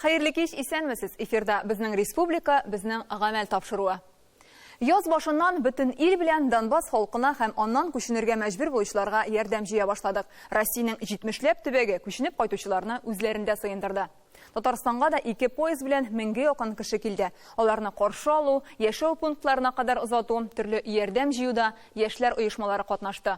Хәерле кич, исәнмесез! Эфирда Безнең республика, безнең гамәл тапшыруы. Яз башыннан бөтен ил белән Донбасс халкына һәм аннан күченергә мәҗбүр булучыларга ярдәм җыя башладык. Россиянең җитмешләп төбәге күченеп кайтучыларны үзләрендә сыендырды. Татарстанга да ике поезд белән меңгә якын кеше килде. Аларны каршы алу, яшәү пунктларына кадәр озату, төрле ярдәм җыюда яшьләр оешмалары катнашты.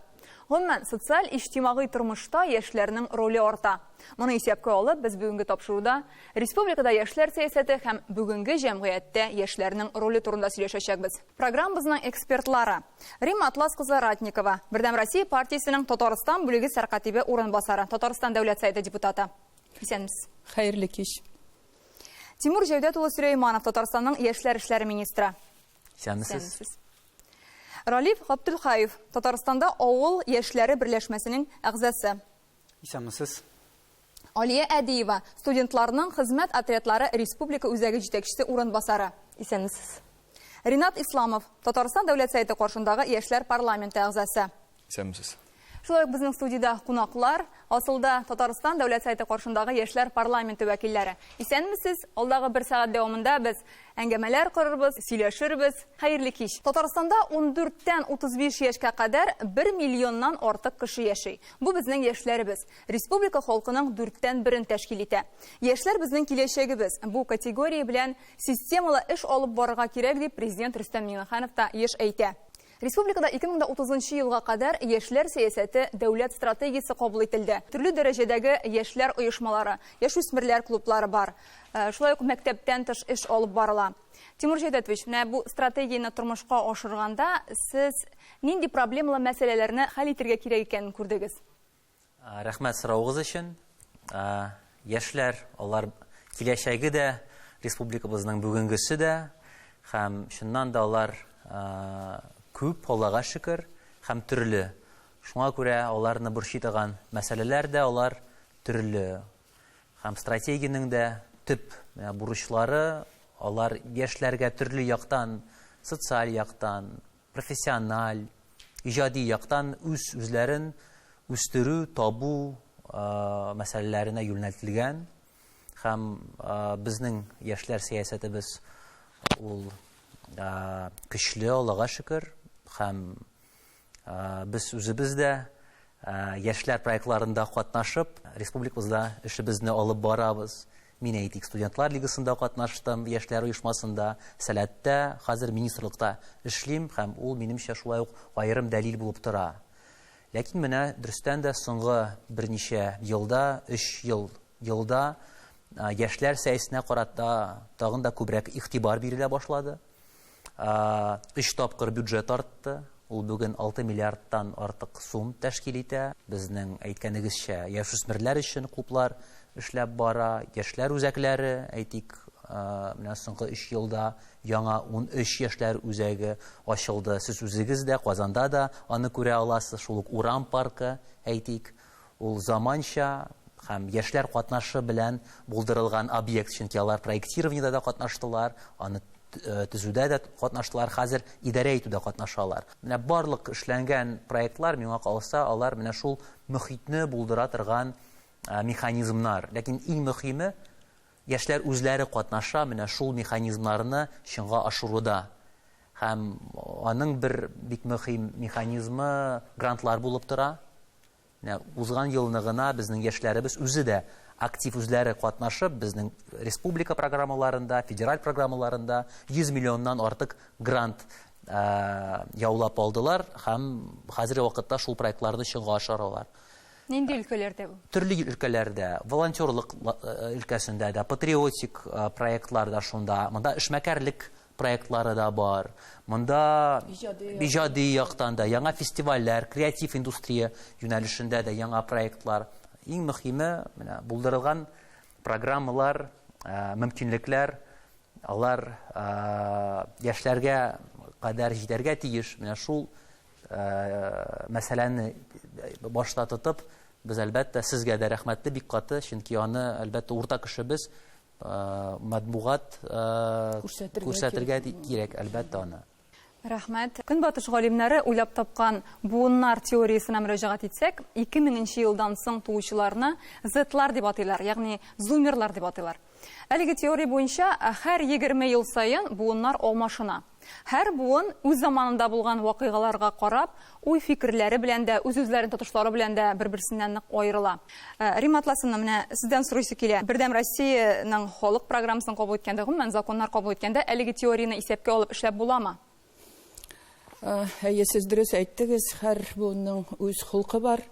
Гомумән, социаль-иҗтимагый тормышта яшьләрнең роле арта. Моны исәпкә алып, без бүгенге тапшыруда республикада яшьләр сәясәте һәм бүгенге җәмгыятьтә яшьләрнең роле турында сөйләшәчәкбез. Программабызның экспертлары, Римма Атлас кызы Ратникова, Бердәм Россия партиясенең Татарстан бүлеге сәркатибе урынбасары, Татарстан Дәүләт Советы депутаты. Исәнмесез. Хәерле кич. Тимур Җәүдәт улы Сөләйманов, Татарстанның яшьләр эшләре министры. Исәнмесез. Ралиф Габделхаев, Татарстанда авыл яшьләре берләшмәсенең әгъзасы. Исәнмесез. Алия Әдиева, студентларның хезмәт отрядлары республика үзәге җитәкчесе урынбасары. Исәнмесез. Ринат Исламов, Татарстан Дәүләт Советы каршындагы яшьләр парламенты әгъзасы. Исәнмесез. Шулай ук безнең студиядә кунаклар, асылда Татарстан Дәүләт Советы каршындагы яшьләр парламенты вәкилләре. Исәнмесез, алдагы бер сәгать дәвамында без әңгәмәләр корырбыз, сөйләшербез. Хәерле кич. Татарстанда 14-тән 35 яшькә кадәр 1 миллионнан артык кеше яши. Бу безнең яшьләребез. Республика халкының дүрттән берен тәшкил итә. Яшьләр безнең киләчәгебез. Бу категория белән системалы эш алып барырга кирәк, дип Президент Рөстәм Миңнеханов та еш әйтә. Республикада 2030 нчы елга кадәр яшьләр сәясәте дәүләт стратегиясе кабул ителде. Төрле дәрәҗәдәге яшьләр оешмалары, яшүсмерләр клублары бар. Шулай ук мәктәптән тыш эш алып барыла. Тимур Җәүдәтович, менә бу стратегияне тормышка ашырганда сез нинди проблемалы мәсьәләләрне хәл итергә кирәк икәнен күрдегез? Рәхмәт соравыгыз өчен. Яшьләр, алар киләчәге дә, республикабызның бүгенгесе дә һәм чыннан да алар күп, Аллага шөкер, һәм төрле. Шуңа күрә аларны борчый торган мәсьәләләр дә алар төрле. Һәм стратегиянең дә төп бурычлары алар яшьләргә төрле яктан, социаль яктан, профессиональ, иҗади яктан үз-үзләрен үстерү, табу мәсьәләләренә юнәлтелгән һәм безнең яшьләр сәясәтебез ул көчле, Аллага шөкер, һәм Без үзебез дә яшьләр проектларында катнашып, республикабызда эшебезне алып барабыз. Мин, әйтик, студентлар лигасында катнаштым, яшьләр оешмасында, Сәләттә, хәзер министрлыкта эшлим һәм ул, минемчә, шулай ук аерым дәлил булып тора. Ләкин менә, дөрестән дә, соңгы берничә елда, өч ел елда яшьләр сәясәтенә карата тагын да күбрәк игътибар бирелә башлады. Өч тапкыр бюджет артты. Ул бүген 6 миллиардтан артык сум тәшкил итә. Безнең, әйткәнегезчә, яшүсмерләр өчен клублар эшләп бара, яшьләр үзәкләре, әйтик, менә соңгы өч елда яңа 13 яшьләр үзәге ачылды. Сез үзегез дә Казанда да аны күрә аласыз. Шул ук Урам паркы, әйтик, ул заманча һәм яшьләр катнашы белән булдырылган объект, чөнки алар проектированиедә дә катнаштылар, аны төзүдә дә катнаштылар, хәзер идарә итүдә катнашалар. Менә барлык эшләнгән проектлар, миңа калса, алар менә шул мөхитне булдыра торган механизмнар. Ләкин иң мөхиме, яшьләр үзләре катнаша менә шул механизмнарны чынга ашыруда. Һәм аның бер бик мөһим механизмы грантлар булып тора. Менә узган елны гына безнең яшьләребез үзе дә актив үзләре катнашып, безнең республика программаларында, федераль программаларында 100 миллионнан артык грант яулап алдылар һәм хәзерге вакытта шул проектларны чынга ашыралар. Нинди өлкәләрдә бу? Төрле өлкәләрдә, волонтерлык өлкәсендә дә, патриотик проектлар да шунда, монда эшмәкәрлек проектлары да бар. Монда иҗади яктан да яңа фестивальләр, креатив индустрия юнәлешендә дә яңа проектлар. Иң мөһиме, менә булдырылган программалар, мөмкинлекләр, алар яшьләргә кадәр җитәргә тиеш. Менә шул мәсьәләне башта тотып, без әлбәттә сезгә дә рәхмәтле бик каты, чөнки аны әлбәттә уртак эшебез матбугат күрсәтергә кирәк, әлбәттә, аны. Рәхмәт. Көнбатыш галимнәре уйлап тапкан буыннар теориясенә мөрәҗәгать итсәк, 2000 нче елдан соң туучыларны зетлар дип атыйлар, ягъни зумерлар дип атыйлар. Әлеге теория буенча, һәр 20 ел саен буыннар алмашына. Һәр буын үз заманында булган вакыйгаларга карап, уй-фикерләре белән дә, үз-үзләрен тотышлары белән дә бер-берсеннән нык аерыла. Римма Атласовна, менә сездән сорыйсы килә. Бердәм Россиянең халык программасын кабул иткәндә, гомумән, законнар кабул иткәндә, әлеге теорияне исәпкә алып эшләп буламы? Әйе, сез дөрес әйттегез, һәр буынның үз холкы бар.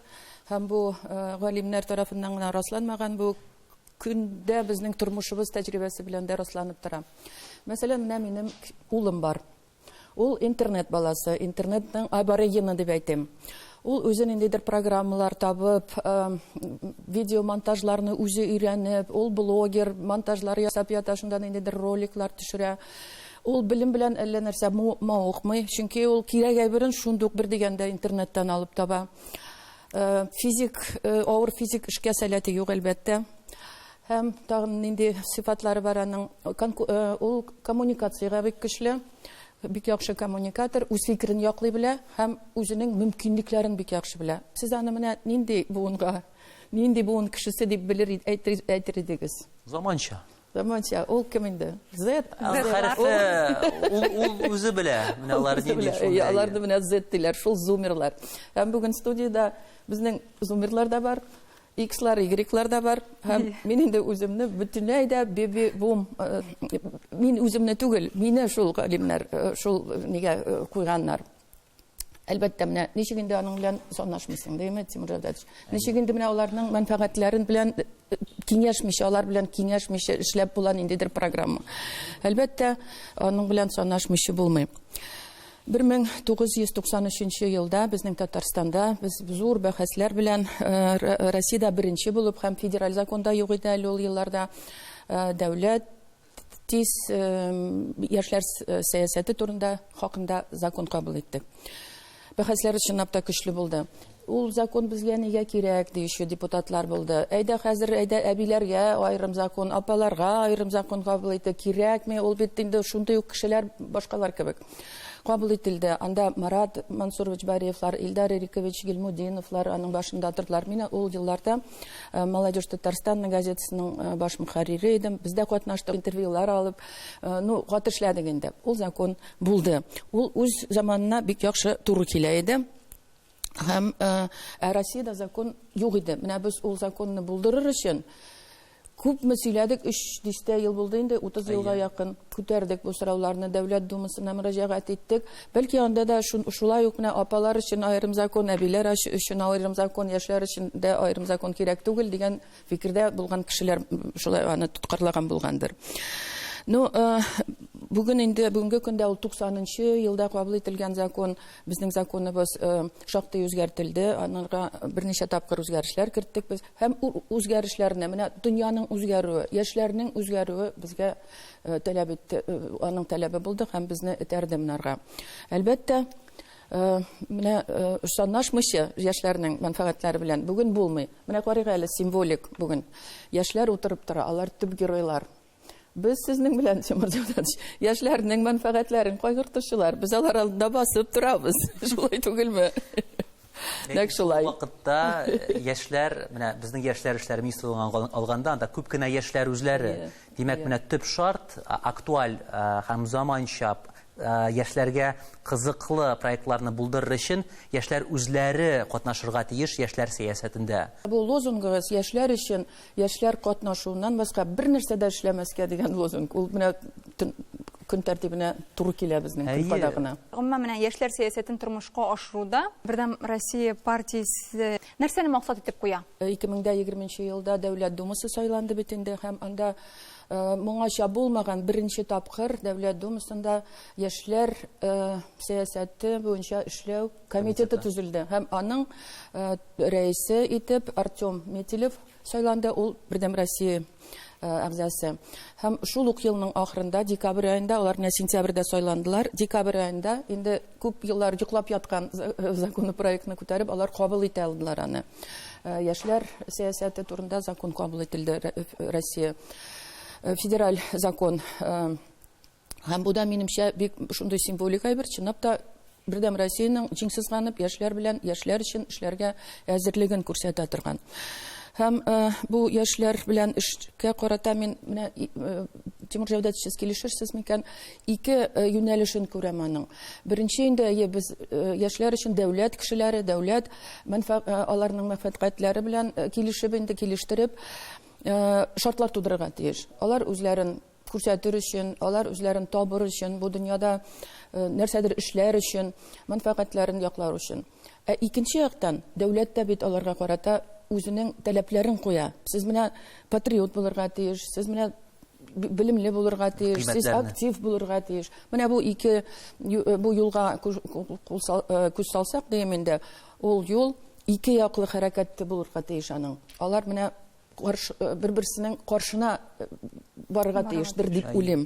Һәм бу галимнәр тарафыннан гына расланмаган, бу көндә безнең тормышыбыз тәҗрибәсе белән дә расланып тора. Мәсәлән, менә минем улым бар. Ул интернет баласы, интернетның аборигены дип әйтим. Ул үзе ниндидер программалар табып, видеомонтажларны үзе өйрәнеп, ул блогер, монтажлар ясап ята, шунда ниндидер роликлар төшерә. Ул белем белән әллә нәрсә мавыкмый, чөнки ул кирәк әйберен шундук бер дигәндә интернеттан алып таба. Физик, авыр физик эшкә сәләте юк, әлбәттә. Һәм тагын нинди сыйфатлары бар аның? Ул коммуникациягә бик көчле, бик яхшы коммуникатор, үз фикерен яклый белә һәм үзенең мөмкинлекләрен бик яхшы белә. Сез аны менә нинди буынга, нинди буын кешесе дип белер, әйтер, әйтер идегез? Заманча. Заманча. Ул кем инде? Z. Хәрефе ул, ул үзе белә. Менә алар нинди шундый. Аларны менә Z диләр, шул зумерлар. Һәм бүген студиядә безнең зумерлар да бар. X-лар, Y-лар да бар. Һәм мин инде үземне бөтенләй дә беби-бум, мин үземне түгел, мине шул галимнәр шул нигә куйганнар. Әлбәттә, менә ничек инде аның белән санашмыйсың, димме, Тимур Җәүдәтович? Ничек инде менә аларның мәнфәгатьләрен белән киңәшмичә, алар белән киңәшмичә эшләп була ниндидер программа. Әлбәттә, аның белән санашмыйча булмый. 1993 елда безнең Татарстанда без зур бәхәсләр белән Россиядә беренче булып һәм федераль законда юк иде әле ул елларда дәүләт тиз яшьләр сәясәте турында хакында закон кабул иттек. Бәхәсләр чынлап та көчле булды. Ул закон безгә нигә кирәк диюче депутатлар булды. Әйдә хәзер, әйдә әбиләргә аерым закон, апаларга аерым закон кабул итте. Кирәкми, ул бит инде шундый ук кешеләр башкалар кебек. Кабул ителде. Анда Марат Мансурович Бариевлар, Илдар Ирикович Гильмутдиновлар аның башында тордылар. Мин ул елларда Молодежь Татарстана газетасының баш мөхәррире идем. Без дә катнаштык, интервьюлар алып, ну, каты эшләдек инде. Ул закон булды. Ул үз заманына бик яхшы туры килә иде. Һәм ә Россиядә закон юк иде. Менә без ул законны булдырыр өчен күпме сөйләдек, 3 дистә ел булды инде, 30 елга якын күтәрдек бу сорауларны, Дәүләт Думасына мөрәҗәгать иттек. Бәлки анда да шулай ук менә апалар өчен аерым закон, әбиләр өчен аерым закон, яшьләр өчен дә аерым закон кирәк түгел дигән фикердә булган кешеләр шулай аны тоткарлаган булгандыр. Ну, бүген инде, бүгенге көндә ул 90 елда кабул ителгән закон, безнең законыбыз шактый үзгәртелде, анарга берничә тапкыр үзгәрешләр керттек без. Һәм үзгәрешләрне, менә дөньяның үзгәрүе, яшьләрнең үзгәрүе безгә таләп итте, аның таләбе булды һәм безне этәрде монарга. Әлбәттә, менә санашмыйча яшьләрнең мәнфәгатьләре белән бүген булмый. Менә карыйк әле символик бүген. Яшьләр утырып тора, алар төп геройлар. Без сезнең белән, Тимур Җәүдәтович, яшьләрнең мәнфәгатьләрен кайгыртучылар. Без алар алдында басып торабыз. Шулай түгелме? Нәкъ шулай. Ул вакытта яшьләр, менә безнең яшьләр эшләре министрлыгын алганда, анда күп кенә яшьләр үзләре. Димәк, менә төп шарт актуаль һәм заманча яшьләргә кызыклы проектларны булдырыр өчен яшьләр үзләре катнашырга тиеш яшьләр сәясәтендә. Бу лозунгыбыз яшьләр өчен, яшьләр катнашуыннан башка бер нәрсә дә эшләмәскә дигән лозунг. Ул менә көн тәртибенә туры килә безнең көн кадагына. Гомумән, менә яшьләр сәясәтен тормышка ашыруда Бердәм Россия партиясе нәрсәне максат итеп куя? 2020 елда Дәүләт Думасы сайланды бит инде, һәм анда моңача булмаган беренче тапкыр Дәүләт Думасында яшьләр сәясәте буенча эшләү комитеты төзелде. Һәм аның рәисе итеп Артем Метелев сайланды, ул Бердәм Россия әгъзасы. Һәм шул ук елның ахырында, декабрь аенда, алар менә сентябрьдә сайландылар, декабрь аенда инде күп еллар йоклап яткан законопроектны күтәреп, алар кабул итә алдылар аны. Яшьләр сәясәте турында закон кабул ителде, Россия федераль закон. Һәм бу да, минемчә, бик шундый символик әйбер, чынлап та Бердәм Россиянең җиң сызганып яшьләр белән, яшьләр өчен эшләргә әзерлеген күрсәтә торган. Һәм бу яшьләр белән эшкә карата мин менә Тимур Җәүдәтович, сез килешерсез микән, ике юнәлешен күрәм аның. Беренче инде, әйе, без яшьләр өчен дәүләт кешеләре, дәүләт аларның мәнфәгатьләре белән килешеп инде, килештереп, шартлар тудырырга тиеш. Алар үзләрен күрсәтер өчен, алар үзләрен табыр өчен, бу дөньяда нәрсәдер эшләр өчен, мәнфәгатьләрен яклар өчен. Ә икенче яктан, дәүләт тә бит аларга карата үзенең таләпләрен куя. Сез менә патриот булырга тиеш, сез менә белемле булырга тиеш, сез актив булырга тиеш. Менә бу ике бу юлга күз салсак, дим инде, ул юл ике яклы хәрәкәттә булырга тиеш аның. Алар менә бер-берсенең каршына барырга тиештер дип уйлыйм.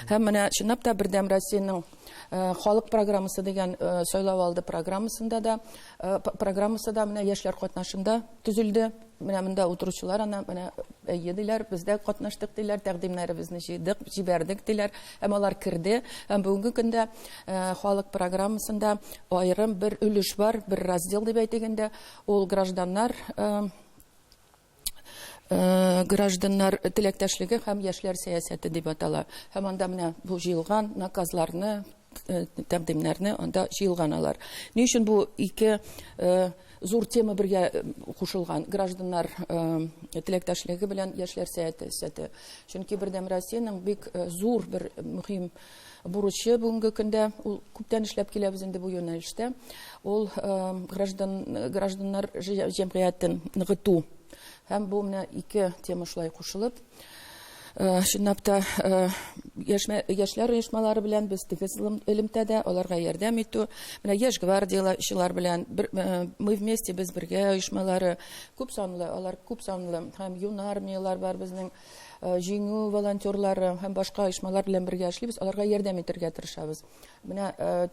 Һәм менә чынлап та Бердәм Россиянең халык программасы дигән сайлау алды программасында да программасы да менә яшьләр катнашында төзелде. Менә монда утыручылар ана менә әйе диләр, без дә катнаштык диләр, тәкъдимнәребезне җыйдык, җибәрдек диләр. Һәм алар керде. Һәм бүгенге көндә халык программасында аерым бер өлеш бар, бер раздел дип әйтик инде, ул гражданнар гражданнар теләктәшлеге һәм яшьләр сәясәте дип атала. Һәм анда менә бу җыелган наказларны, тәкъдимнәрне анда җыелган алар. Ни өчен бу ике зур тема бергә кушылган? Гражданнар теләктәшлеге белән яшьләр сәясәте. Чөнки Бердәм Россиянең бик зур бер мөһим бурычы бүгенге көндә, ул күптән эшләп киләбез инде бу юнәлештә, ул граждан, гражданнар җәмгыятен ныгыту. Һәм бу менә ике тема шулай кушылып, чынлап та яшьләр оешмалары белән без тигез элемтәдә, аларга ярдәм итү, менә яшь гвардиячылар белән мы вместе, без бергә оешмалары күп санлы, алар күп санлы, һәм юнармияләр бар безнең, Җиңү волонтерлары һәм башка оешмалар белән бергә эшлибез, аларга ярдәм итәргә тырышабыз. Менә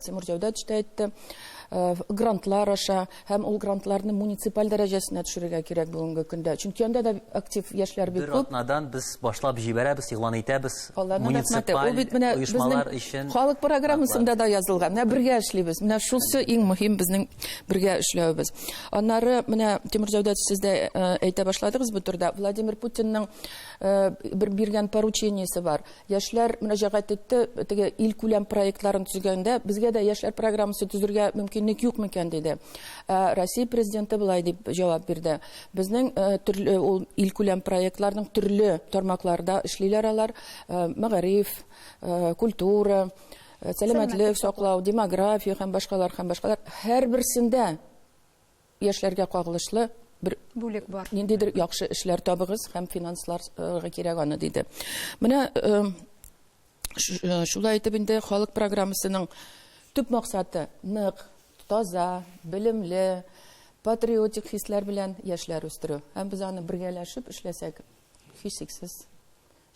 Тимур Җәүдәтович та әйтте, грантлар аша һәм ул грантларны муниципаль дәрәҗәсенә төшерергә кирәк бүгенге көндә. Чөнки анда да актив яшьләр бик күп. Бер атнадан без башлап җибәрәбез, игълан итәбез. Муниципаль оешмалар өчен. Халык программасында да язылган. Менә бергә эшлибез. Менә шусы иң мөһим безнең бергә эшләвебез. Аннары менә Тимур Җәүдәтович, сез дә әйтә башладыгыз бу турыда. Владимир Путинның бер биргән поручениесе бар. Яшьләр мөрәҗәгать итте, теге илкүләм проектларын төзегәндә, безгә дә яшьләр программасы төзергә мөмкинлек юк микән, диде. Россия президенты болай дип җавап бирде. Безнең төрле ул илкүләм проектларның төрле тармакларда эшлиләр алар. Мәгариф, культура, сәламәтлек саклау, демография һәм башкалар һәм башкалар. Һәрберсендә яшьләргә кагылышлы бер бүлек бар. Ниндидер яхшы эшләр табыгыз һәм финансларга кирәк аны, диде. Менә шулай итеп инде халык программасының төп максаты нык, таза, белемле, патриотик хисләр белән яшьләр үстерү. Һәм без аны бергәләшеп эшләсәк, һичшиксез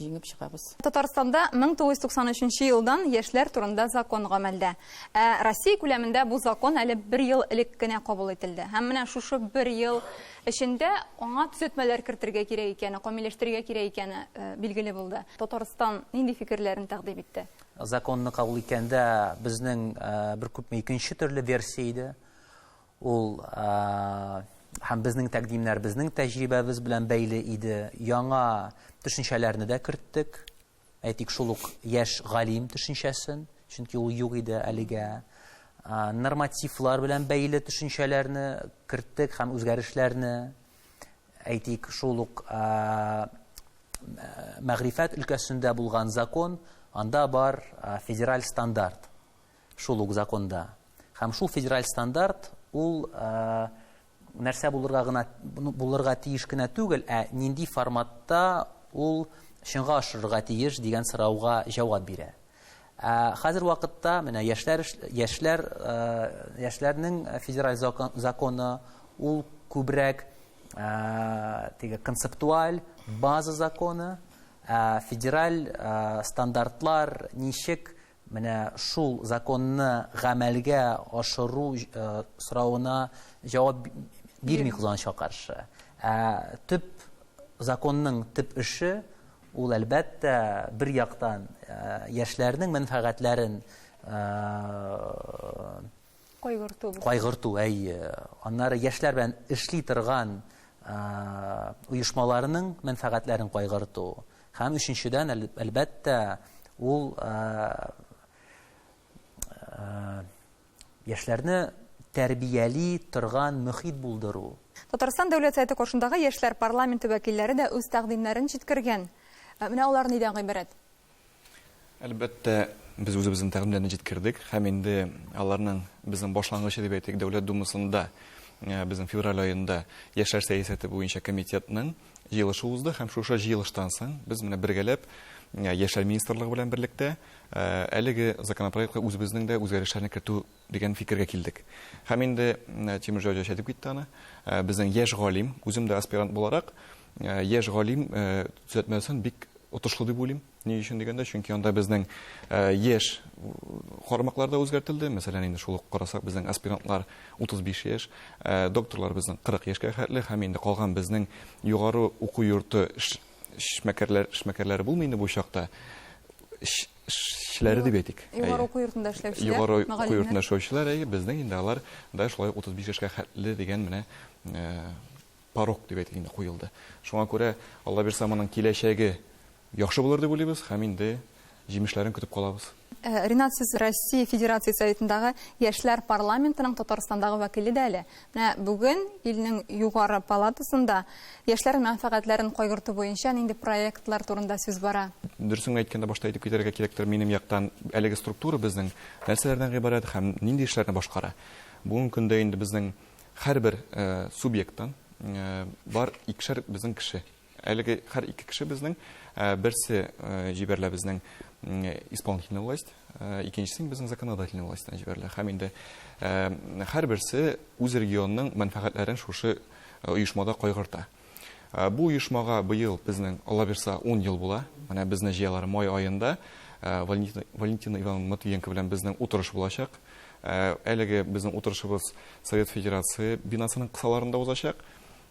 җиңеп чыгабыз. Татарстанда 1993 елдан яшьләр турында закон гамәлдә. Ә Россия күләмендә бу закон әле бер ел элек кенә кабул ителде. Һәм менә шушы бер ел эчендә аңа төзәтмәләр кертергә кирәк икәне, камилләштерергә кирәк икәне билгеле булды. Татарстан нинди фикерләрен тәкъдим итте? Законны кабул иткәндә безнең бер күпме икенче төрле версия иде. Ул һәм безнең тәкъдимнәр безнең тәҗрибәбез белән бәйле иде. Яңа төшенчәләрне дә керттек. Әйтик, шул ук яшь галим төшенчәсен, чөнки ул юк иде әлегә. Нормативлар белән бәйле төшенчәләрне керттек һәм үзгәрешләрне. Әйтик, шул ук мәгърифәт өлкәсендә булган закон, анда бар федераль стандарт. Шул ук законда. Һәм шул федераль стандарт ул нәрсә булырга гына булырга тиеш кенә түгел, ә нинди форматта ул чынга ашырырга тиеш дигән сорауга җавап бирә. Ә хәзер вакытта менә яшьләр яшьләр яшьләрнең федераль законы ул күбрәк теге концептуаль база законы, ә федераль стандартлар ничек Менә шул законны гамәлгә ашыру соравына җавап бирми кызганычка каршы. Ә төп законның төп эше ул, әлбәттә, бер яктан яшьләрнең мәнфәгатьләрен кайгырту. Кайгырту, әйе. Аннары яшьләр белән эшли торган оешмаларының мәнфәгатьләрен кайгырту. Һәм өченчедән, әлбәттә, ул яшьләрне тәрбияли торган мөхит булдыру. Татарстан Дәүләт Советы каршындагы Яшьләр парламенты вәкилләре дә үз тәкъдимнәрен җиткергән. Менә алар нидән гыйбарәт? Әлбәттә, без үзебезнең тәкъдимнәрне җиткердек һәм инде аларның безнең башлангычы дип әйтик, Дәүләт Думасында безнең февраль аенда яшьләр сәясәте буенча комитетның җыелышы узды һәм шушы җыелыштан соң без менә бергәләп яшьләр министрлыгы белән берлектә әлеге законопроектка үзебезнең дә үзгәрешләрне кертү дигән фикергә килдек. Һәм инде Тимур Җәүдәтович әйтеп китте аны. Безнең яшь галим, үзем дә аспирант буларак, яшь галим төзәтмәсен бик отышлы дип уйлыйм. Ни өчен дигәндә, чөнки анда безнең яшь карамаклар да үзгәртелде. Мәсәлән, инде шул ук карасак, безнең аспирантлар 35 яшь, докторлар безнең 40 яшькә хәтле һәм инде калган безнең югары уку йорты эшмәкәрләр, эшмәкәрләре булмый инде бу чакта. Эшчеләре дип әйтик. Югары уку йортында эшләүчеләр, Югары уку йортында эшләүчеләр, әйе, безнең инде алар да шулай 35 яшькә хәтле дигән менә порог дип әйтик инде куелды. Шуңа күрә, Алла бирса, моның киләчәге яхшы булыр дип уйлыйбыз һәм инде җимешләрен көтеп калабыз. Ринат, сез Россия Федерация Советындагы Яшьләр парламентының Татарстандагы вәкиле дә әле. Менә бүген илнең югары палатасында яшьләр мәнфәгатьләрен кайгырту буенча нинди проектлар турында сүз бара? Дөресен генә әйткәндә, башта әйтеп китәргә кирәктер, минем яктан әлеге структура безнең нәрсәләрдән гыйбарәт һәм нинди эшләрне башкара. Бүгенге көндә инде безнең Һәрбер субъекттан бар икешәр безнең кеше. Әлеге һәр ике кеше безнең берсе җибәрелә безнең исполнительная власть, икенчесе безнең законодательная властьтан җибәрелә. Һәм инде һәрберсе үз регионының мәнфәгатьләрен шушы оешмада кайгырта. Бу оешмага быел безнең, Алла бирса, 10 ел була. Менә безне җыялар май аенда. Валентина Ивановна Матвиенко белән безнең утырыш булачак. Әлеге безнең утырышыбыз Совет Федерация бинасының кысаларында узачак.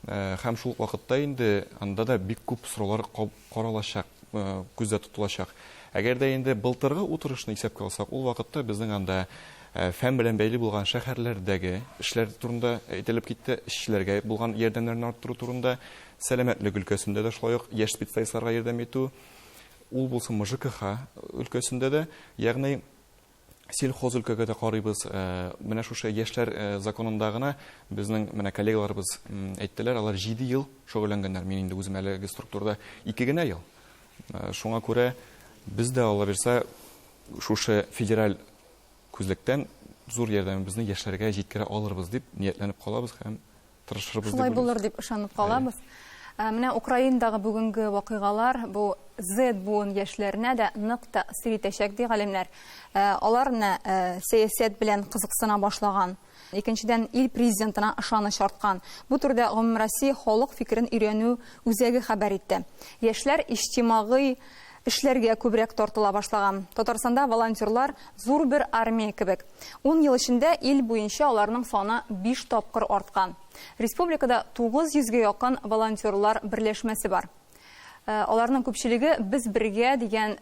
Һәм шул ук вакытта инде анда да бик күп сораулар каралачак, күздә тотылачак. Әгәр дә инде былтыргы утырышны исәпкә алсак, ул вакытта безнең анда фән белән бәйле булган шәһәрләрдәге эшләр турында әйтелеп китте, эшчеләргә булган ярдәмнәрне арттыру турында, сәламәтлек өлкәсендә дә шулай ук яшь специалистларга ярдәм итү, ул булсын МЖКХ өлкәсендә дә, ягъни сельхоз өлкәгә дә карыйбыз. Менә шушы яшьләр законында гына безнең менә коллегаларыбыз әйттеләр, алар 7 ел шөгыльләнгәннәр. Мин инде үзем әлеге структурада 2 генә ел. Шуңа күрә без дә, Алла бирсә, шушы федераль күзлектән зур ярдәмебезне яшьләргә җиткерә алырбыз дип ниятләнеп калабыз һәм тырышырбыз дип Шулай булыр дип ышанып калабыз. Менә Украинадагы бүгенге вакыйгалар бу Z буын яшьләренә дә нык тәэсир итәчәк, ди галимнәр. Алар менә сәясәт белән кызыксына башлаган. Икенчедән, ил президентына ышаныч арткан. Бу турыда Гомумроссия халык фикерен өйрәнү үзәге хәбәр итте. Яшьләр иҗтимагый эшләргә күбрәк тартыла башлаган. Татарстанда волонтерлар зур бер армия кебек. Ун ел эчендә ил буенча аларның саны биш тапкыр арткан. Республикада 900 гә якын волонтерлар берләшмәсе бар. Аларның күпчелеге Без бергә дигән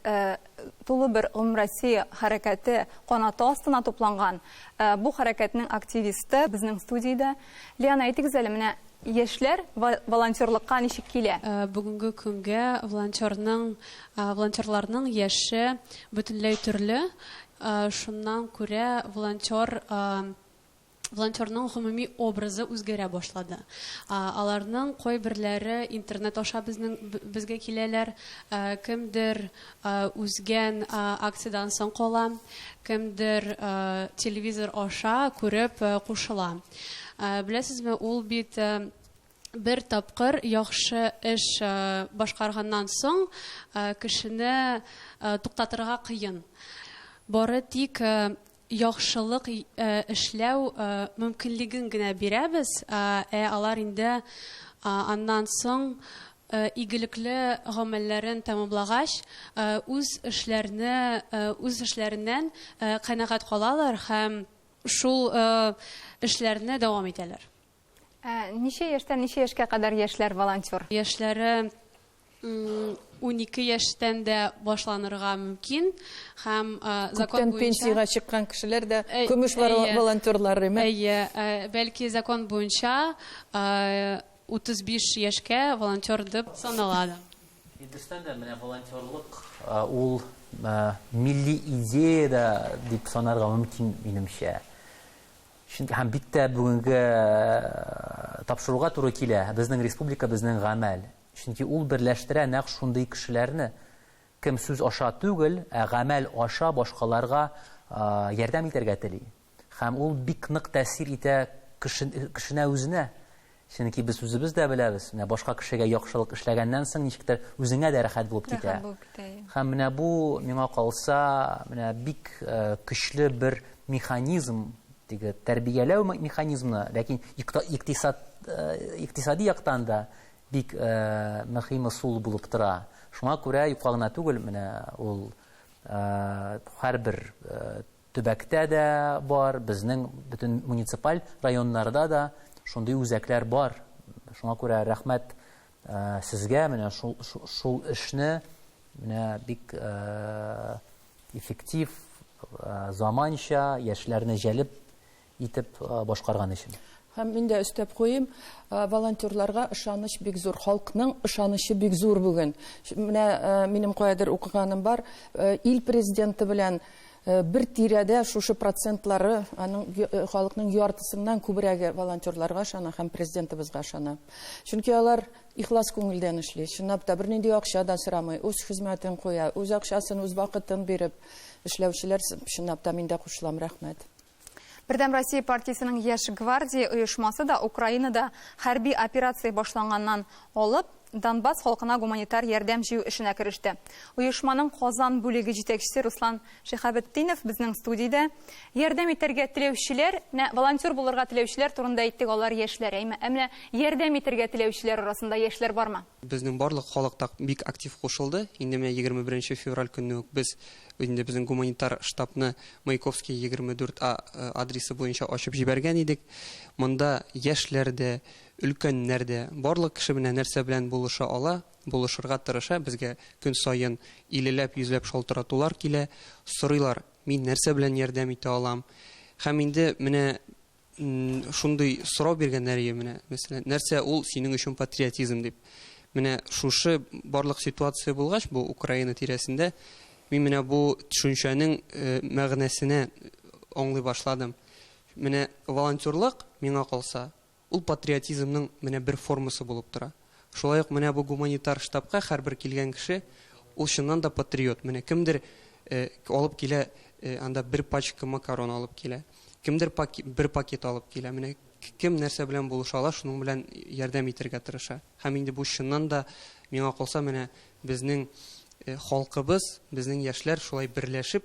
тулы бер гомумроссия хәрәкәте канаты астына тупланган. Бу хәрәкәтнең активисты безнең студиядә. Лиана, әйтегез әле, менә яшьләр волонтерлыкка ничек килә? Бүгенге көнгә волонтерның, волонтерларның яше бөтенләй төрле. Шуннан күрә волонтер волонтерның гомуми образы үзгәрә башлады. Аларның кайберләре интернет аша безнең безгә киләләр, кемдер үзгән акциядән соң кала, кемдер телевизор аша күреп кушыла. Беләсезме, ул бит бер тапкыр яхшы эш башкарганнан соң кешене туктатырга кыен. Бары тик яхшылык эшләү мөмкинлеген генә бирәбез, ә алар инде аннан соң игелекле гамәлләрен тәмамлагач, үз эшләрне, үз эшләреннән канәгать калалар һәм шул эшләрне дәвам итәләр. Ә ничә яшьтән ничә яшькә кадәр яшьләр волонтер? Яшьләре 12 яшьтән дә башланырга мөмкин һәм закон буенча. Күптән пенсиягә чыккан кешеләр дә көмеш волонтерлар, име? Әйе, бәлки закон буенча. 35 яшькә волонтер дип санала да. Дөрестән дә, менә волонтерлык ул милли идея дә дип санарга мөмкин, минемчә. Чөнки һәм бик тә бүгенге тапшыруга туры килә, безнең республика, безнең гамәл. Чөнки ул берләштерә нәкъ шундый кешеләрне, кем сүз аша түгел, ә гамәл аша башкаларга ярдәм итәргә тели. Һәм ул бик нык тәэсир итә кешенә үзенә. Чөнки без үзебез дә беләбез, менә башка кешегә яхшылык эшләгәннән соң ничектер үзеңә дә рәхәт булып китә. Рәхәт булып китә, әйе. Һәм менә бу, миңа калса, менә бик көчле бер механизм, теге тәрбияләү механизмы, ләкин икътисад, икътисади яктан да бик мөһим ысул булып тора. Шуңа күрә юкка гына түгел, менә ул һәрбер Төбәктә дә бар, безнең бөтен муниципаль районнарда да шундый үзәкләр бар. Шуңа күрә рәхмәт сезгә, менә шул шул эшне менә бик эффектив, заманча, яшьләрне җәлеп итеп башкарган өчен. Һәм мин дә өстәп куйыйм, волонтерларга ышаныч бик зур, халыкның ышанычы бик зур бүген. Менә минем каядыр укыганым бар, ил президенты белән бер тирәдә шушы процентлары, аның халыкның яртысыннан күбрәге волонтерларга ышана һәм президентыбызга ышана. Чөнки алар ихлас күңелдән эшли, чынлап та бернинди акча да сорамый, үз хезмәтен куя, үз акчасын, үз вакытын биреп эшләүчеләр, чынлап та мин дә кушылам, рәхмәт. Бердәм Россия партиясенең Яшь гвардия оешмасы да Украинада хәрби операция башланганнан алып, Донбасс халкына гуманитар ярдәм җыю эшенә кереште. Оешманың Казан бүлеге җитәкчесе Руслан Шиһабетдинов безнең студиядә. Ярдәм итәргә теләүчеләр, менә волонтер булырга теләүчеләр турында әйттек, алар яшьләр, әйме? Ә менә ярдәм итәргә теләүчеләр арасында яшьләр бармы? Безнең барлык халык та бик актив кушылды. Инде менә 21 февраль көнне үк без инде безнең гуманитар штабны Маяковский 24 А адресы буенча ачып җибәргән идек. Монда яшьләр дә, өлкәннәр дә, барлык кеше менә нәрсә белән булыша ала, булышырга тырыша. Безгә көн саен иллеләп, йөзләп шалтыратулар килә, сорыйлар, мин нәрсә белән ярдәм итә алам. Һәм инде менә шундый сорау биргәннәр иде менә, мәсәлән, нәрсә ул синең өчен патриотизм дип. Менә шушы барлык ситуация булгач, бу Украина тирәсендә, мин менә бу төшенчәнең мәгънәсенә аңлый башладым. Менә волонтерлык, миңа калса, ул патриотизмның менә бер формасы булып тора. Шулай ук менә бу гуманитар штабка һәрбер килгән кеше, ул чыннан да патриот. Менә кемдер алып килә, анда бер пачка макарон алып килә, кемдер бер пакет алып килә. Менә кем нәрсә белән булыша ала, шуның белән ярдәм итәргә тырыша. Һәм инде бу чыннан да, миңа калса, менә безнең халкыбыз, безнең яшьләр шулай берләшеп,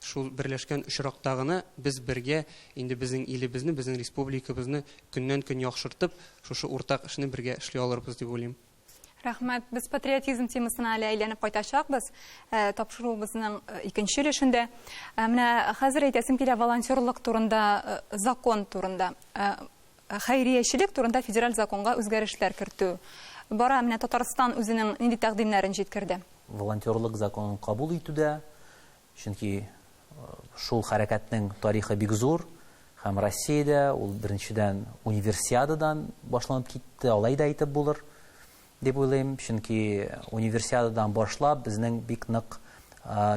Шул берләшкән очракта гына без бергә инде безнең илебезне, безнең республикабызны көннән-көн яхшыртып, шушы уртак эшне бергә эшли алырбыз дип уйлыйм. Рәхмәт. Без патриотизм темасына әле әйләнеп кайтачакбыз, тапшыруыбызның икенче өлешендә. Менә хәзер әйтәсем килә волонтерлык турында закон турында. Хәйриячелек турында федераль законга үзгәрешләр кертү бара. Менә Татарстан үзенең нинди тәкъдимнәрен җиткерде? Волонтерлык законын кабул итүдә Чөнки шул хәрәкәтнең тарихы бик зур һәм Россиядә ул беренчедән Универсиададан башланып китте, алай да әйтеп булыр дип уйлыйм. Чөнки Универсиададан башлап безнең бик нык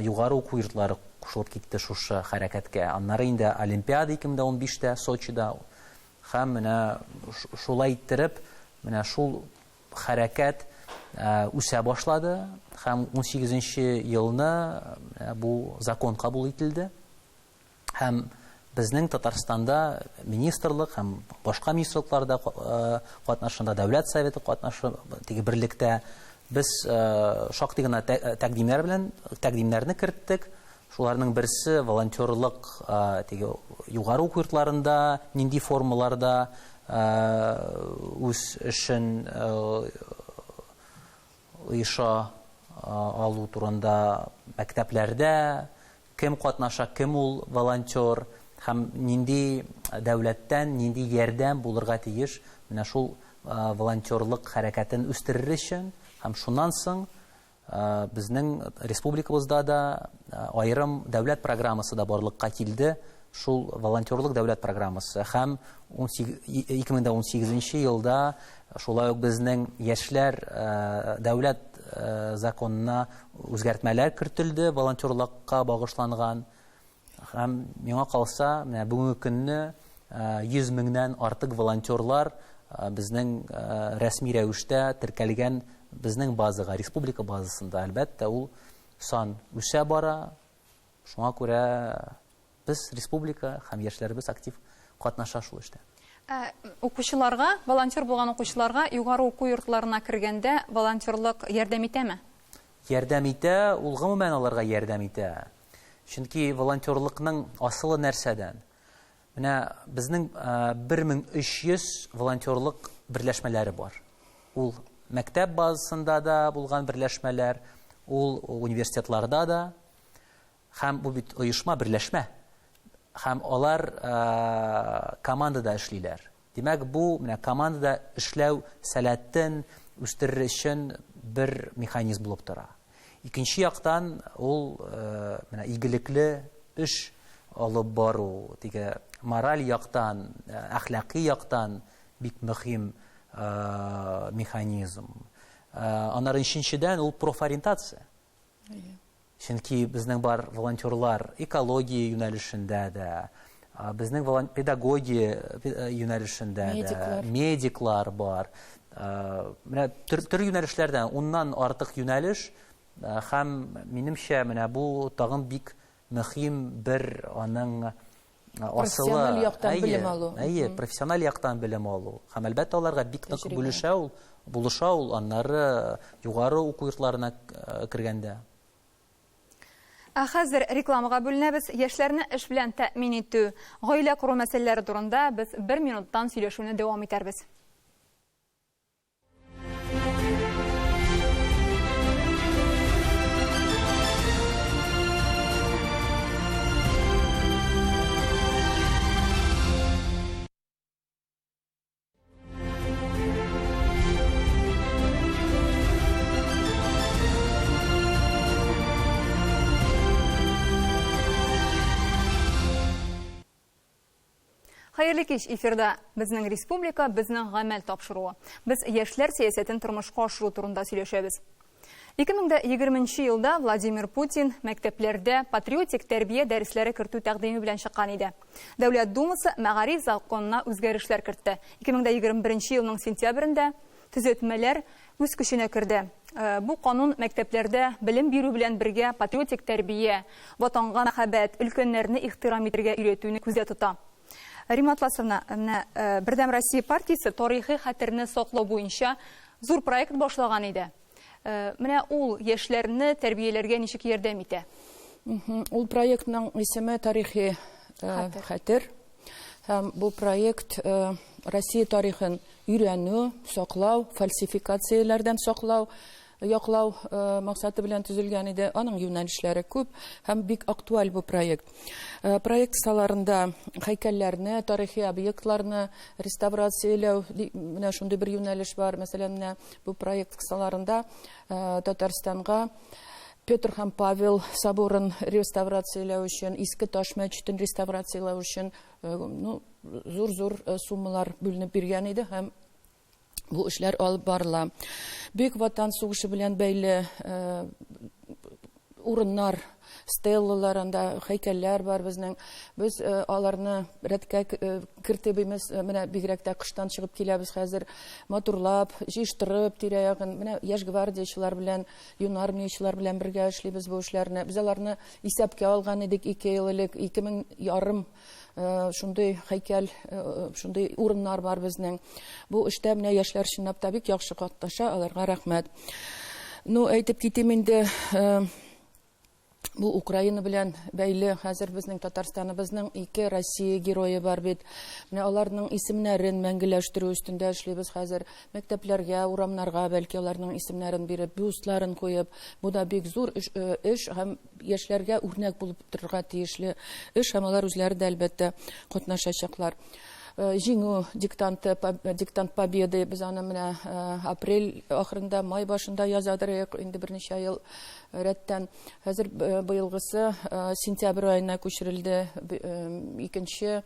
югары уку йортлары кушылып китте шушы хәрәкәткә. Аннары инде Олимпиада 2015 тә Сочида һәм менә шулай иттереп менә шул хәрәкәт үсә башлады һәм унсигезенче елны бу закон кабул ителде. Һәм безнең Татарстанда министрлык һәм башка министрлыклар да катнашында, Дәүләт Советы катнашы, теге берлектә без шактый гына тәкъдимнәр белән тәкъдимнәрне керттек. Шуларның берсе волонтерлык теге югары уку йортларында нинди формаларда үз эшен оеша алу турында, мәктәпләрдә кем катнаша, кем ул волонтер һәм нинди дәүләттән нинди ярдәм булырга тиеш менә шул волонтерлык хәрәкәтен үстерер өчен һәм шуннан соң Безнең республикабызда да аерым дәүләт программасы да барлыкка килде. Шул волонтерлык дәүләт программасы һәм 2018 елда шулай ук безнең яшьләр дәүләт законына үзгәртмәләр кертелде, волонтерлыкка багышланган. Һәм миңа калса, менә бүгенге көнне 100 меңнән артык волонтерлар безнең рәсми рәвештә теркәлгән безнең базага, республика базасында, әлбәттә, ул сан үсә бара. Шуңа күрә без республика һәм яшьләребез актив катнаша шул эштә. Ә укучыларга, волонтер булган укучыларга югары уку йортларына кергәндә волонтерлык ярдәм итәме? Ярдәм итә, ул гомумән аларга ярдәм итә. Чөнки волонтерлыкның асылы нәрсәдән? Менә безнең 1300 волонтерлык берләшмәләре бар. Ул мәктәп базасында да булган берләшмәләр, ул университетларда да. Һәм бу бит оешма, берләшмә. Һәм алар командада эшлиләр. Димәк, бу менә командада эшләү сәләтен үстерер өчен бер механизм булып тора. Икенче яктан, ул менә игелекле эш алып бару, теге мораль яктан, әхлакый яктан бик мөһим механизм. Аннары өченчедән, ул профориентация. Чөнки безнең бар волонтерлар экология юнәлешендә дә, безнең педагогия юнәлешендә дә, медиклар бар. Менә төр юнәлешләрдән уннан артык юнәлеш һәм минемчә менә бу тагын бик мөһим бер аның асылы. Профессиональ яктан белем алу. Әйе, профессиональ яктан белем алу. Һәм әлбәттә аларга бик нык бүлешә ул, булыша ул аннары югары уку йортларына кергәндә. Ә хәзер рекламага бүленәбез. Яшьләрне эш белән тәэмин итү, гаилә кору мәсьәләләре турында без бер минуттан сөйләшүне дәвам итәрбез. Хәерле кич, эфирда безнең республика, безнең гамәл тапшыруы. Без яшьләр сәясәтен тормышка ашыру турында сөйләшәбез. 2020 елда Владимир Путин мәктәпләрдә патриотик тәрбия дәресләре кертү тәкъдиме белән чыккан иде. Дәүләт Думасы мәгариф законына үзгәрешләр кертте. 2021 елның сентябрендә төзәтмәләр үз көченә керде. Бу канун мәктәпләрдә белем бирү белән бергә патриотик тәрбия, ватанга мәхәббәт, өлкәннәрне ихтирам итәргә өйрәтүне күздә тота. Римма Атласовна, менә Бердәм Россия партиясе тарихи хәтерне саклау буенча зур проект башлаган иде. Менә ул яшьләрне тәрбияләргә ничек ярдәм итә? Ул проектның исеме Тарихи хәтер. Һәм бу проект Россия тарихын өйрәнү, саклау, фальсификацияләрдән саклау, яклау максаты белән төзелгән иде. Аның юнәлешләре күп һәм бик актуаль бу проект. Проект кысаларында һәйкәлләрне, тарихи объектларны реставрацияләү, менә шундый бер юнәлеш бар. Мәсәлән, менә бу проект кысаларында Татарстанга Петр һәм Павел соборын реставрацияләү өчен, Иске Таш мәчетен реставрацияләү өчен, ну, зур-зур суммалар бүленеп биргән иде һәм бу эшләр алып барыла. Бөек Ватан сугышы белән бәйле урыннар, стеллалар, анда һәйкәлләр бар безнең. Без аларны рәткә кертеп, менә бигрәк тә кыштан чыгып киләбез хәзер, матурлап, җыештырып тирә-ягын. Менә яшь гвардиячылар белән, юнармиячылар белән бергә эшлибез бу эшләрне. Без аларны исәпкә алган идек 2 ел элек, ике мең ярым шундый һәйкәл, шундый урыннар бар безнең. Бу эштә менә яшьләр чынлап та бик яхшы катнаша, аларга рәхмәт. Ну, әйтеп китим инде, бу Украина белән бәйле хәзер безнең Татарстаныбызның ике Россия герое бар бит. Менә аларның исемнәрен мәңгеләштерү өстендә эшлибез хәзер. Мәктәпләргә, урамнарга бәлки аларның исемнәрен биреп, бюстларын куеп, бу да бик зур эш һәм яшьләргә үрнәк булып торырга тиешле эш, һәм алар үзләре дә әлбәттә катнашачаклар. Җиңү диктанты, диктант победы, без аны менә апрель ахырында, май башында язадыр инде берничә ел рәттән. Хәзер быелгысы сентябрь аена күчерелде. Икенче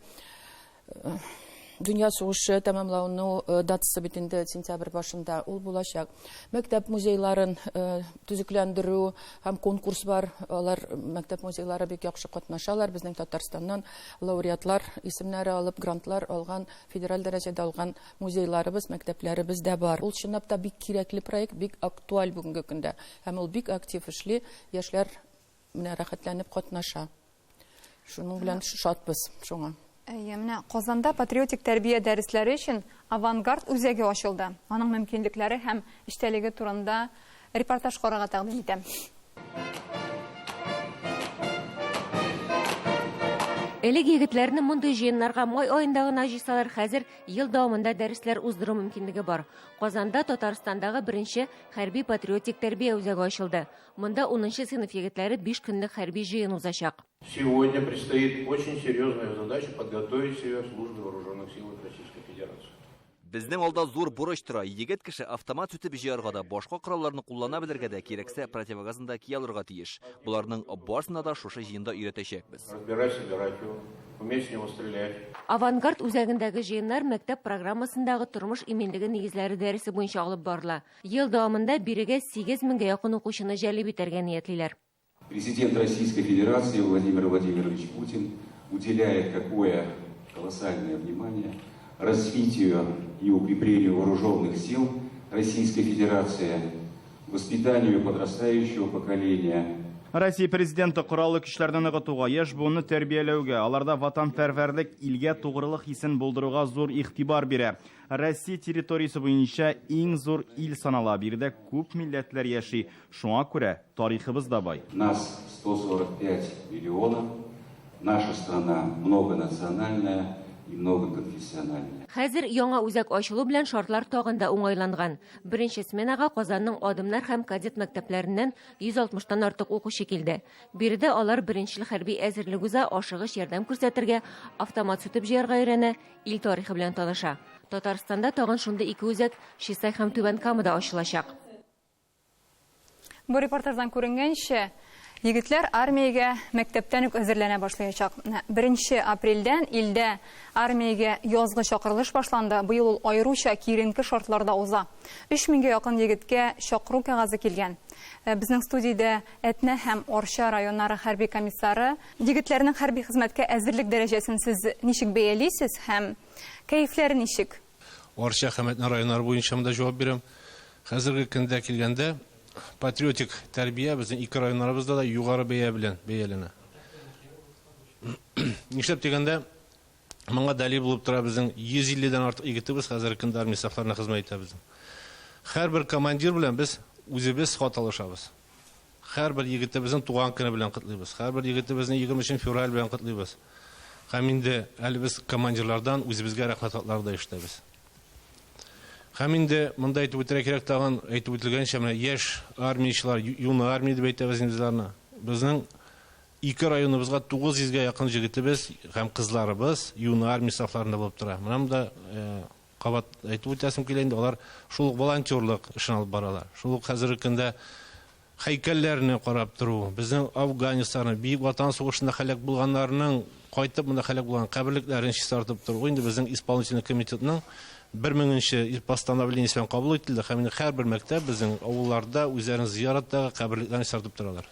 дөнья сугышы тәмамлауның датасы бит инде сентябрь башында ул булачак. Мәктәп музейларын төзекләндерү һәм конкурс бар. Алар мәктәп музейлары бик яхшы катнашалар. Безнең Татарстаннан лауреатлар исемнәре алып, грантлар алган, федераль дәрәҗәдә алган музейларыбыз, мәктәпләребез дә бар. Ул чынлап та бик кирәкле проект, бик актуаль бүгенге көндә. Һәм ул бик актив эшли, яшьләр менә рәхәтләнеп катнаша. Шуның белән шатбыз шуңа. Әйе, менә Казанда патриотик тәрбия дәресләре өчен Авангард үзәге ачылды. Аның мөмкинлекләре һәм эчтәлеге турында репортаж карарга тәкъдим итәм. Элек егетләрне мондый җыеннарга май аенда гына җыйсалар, хәзер ел дәвамында дәресләр уздыру мөмкинлеге бар. Казанда Татарстандагы беренче хәрби-патриотик тәрбия үзәге ачылды. Монда 10 сыйныф егетләре 5 көнлек хәрби җыен узачак. Сегодня предстоит очень серьезная задача подготовить себя в службе вооруженных сил Российской Федерации. Безнең алда зур бурыч тора. Егет кеше автомат сүтеп җыярга да, башка коралларны куллана белергә дә, кирәксә противогазын да кия алырга тиеш. Боларның барысына да шушы җыенда өйрәтәчәкбез. Разбирать, собирать его, уметь с него стрелять. Авангард үзәгендәге җыеннар мәктәп программасындагы тормыш иминлеге нигезләре дәресе буенча алып барыла. Ел дәвамында бирегә 8 меңгә якын укучыны җәлеп итәргә ниятлиләр. Президент Российской Федерации Владимир Владимирович Путин уделяет такое колоссальное внимание развитию и укреплению вооруженных сил Российской Федерации, воспитанию подрастающего поколения. Россия президенты кораллы көчләрне ныгытуга, яшь буынны тәрбияләүгә, аларда ватанпәрвәрлек, илгә тугрылык хисен булдыруга зур игътибар бирә. Россия территориясе буенча иң зур ил санала. Биредә күп милләтләр яши. Шуңа күрә тарихыбыз да бай. Нас 145 миллионов. Наша страна многонациональная и многоконфессиональная. Хәзер яңа үзәк ачылу белән шартлар тагын да уңайланган. Беренче сменага Казанның Адымнар һәм кадет мәктәпләреннән 160тан артык укучы килде. Биредә алар беренчел хәрби әзерлек уза, ашыгыч ярдәм күрсәтергә, автомат сүтеп җыярга өйрәнә, ил тарихы белән таныша. Татарстанда тагын шундый ике үзәк Чистай һәм Түбән Камада ачылачак. Бу репортаждан күренгәнчә, егетләр армиягә мәктәптән үк әзерләнә башлаячак. 1 апрельдән илдә армиягә язгы чакырылыш башланды. Быел ул аеруча киеренке шартларда уза. 3000гә якын егеткә чакыру кәгазе килгән. Безнең студиядә Әтнә һәм Арча районнары хәрби комиссары. Егетләрнең хәрби хезмәткә әзерлек дәрәҗәсен сез ничек бәялисез һәм кәефләре ничек? Арча һәм Әтнә районнары буенча монда җавап бирәм. Хәзерге көндә килгәндә, патриотик тәрбия безнең ике районнарыбызда да югары бәя белән бәяләнә. Нишләп дигәндә, моңа дәлил булып тора безнең 150дән артык егетебез хәзерге көндә армия сафларына хезмәт итә безнең. Һәрбер командир белән без үзебез хат алышабыз. Һәрбер егетебезнең туган көне белән котлыйбыз. Һәрбер егетебезне 23 февраль белән котлыйбыз. Һәм инде әле без командирлардан үзебезгә рәхмәт хатлары да ишетәбез. Һәм инде монда әйтеп үтәргә кирәк тагын, әйтеп үтелгәнчә, менә яшь армиячеләр, юны армия дип әйтәбез инде без аларны. Безнең ике районыбызга 900гә якын җегетебез һәм кызларыбыз юны армия сафларында булып тора. Менә монда кабат әйтеп үтәсем килә инде, алар шул ук волонтерлык эшен алып баралар. Шул ук хәзерге көндә һәйкәлләрне карап тору, безнең Афганистанны, Бөек Ватан сугышында һәлак булганнарның, кайтып монда һәлак булган каберлекләрен чистартып тору инде безнең исполнительный комитетның 1000нче постановлениесе белән кабул ителде һәм инде һәрбер мәктәп безнең авылларда үзләренең зыяраттагы каберлекләрен чистартып торалар.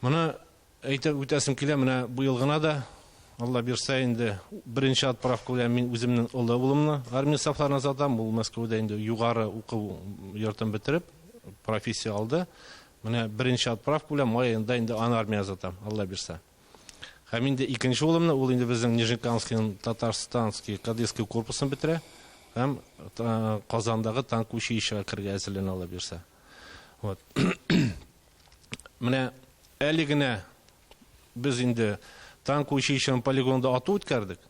Моны әйтеп үтәсем килә, менә быел гына да Алла бирсә инде беренче отправка белән мин үземнең олы улымны армия сафларына озатам. Ул Мәскәүдә инде югары уку йортын бетереп, профессия алды. Менә беренче отправка белән май аенда инде аны армия озатам, Алла бирсә. Һәм инде икенче улымны, ул инде безнең Нижнекамскийның Татарстанский кадетский корпусын бетерә һәм Казандагы танк училищега керергә әзерләнә, Алла бирсә. Вот. Менә әле генә без инде танк училищеның полигонында ату үткәрдек.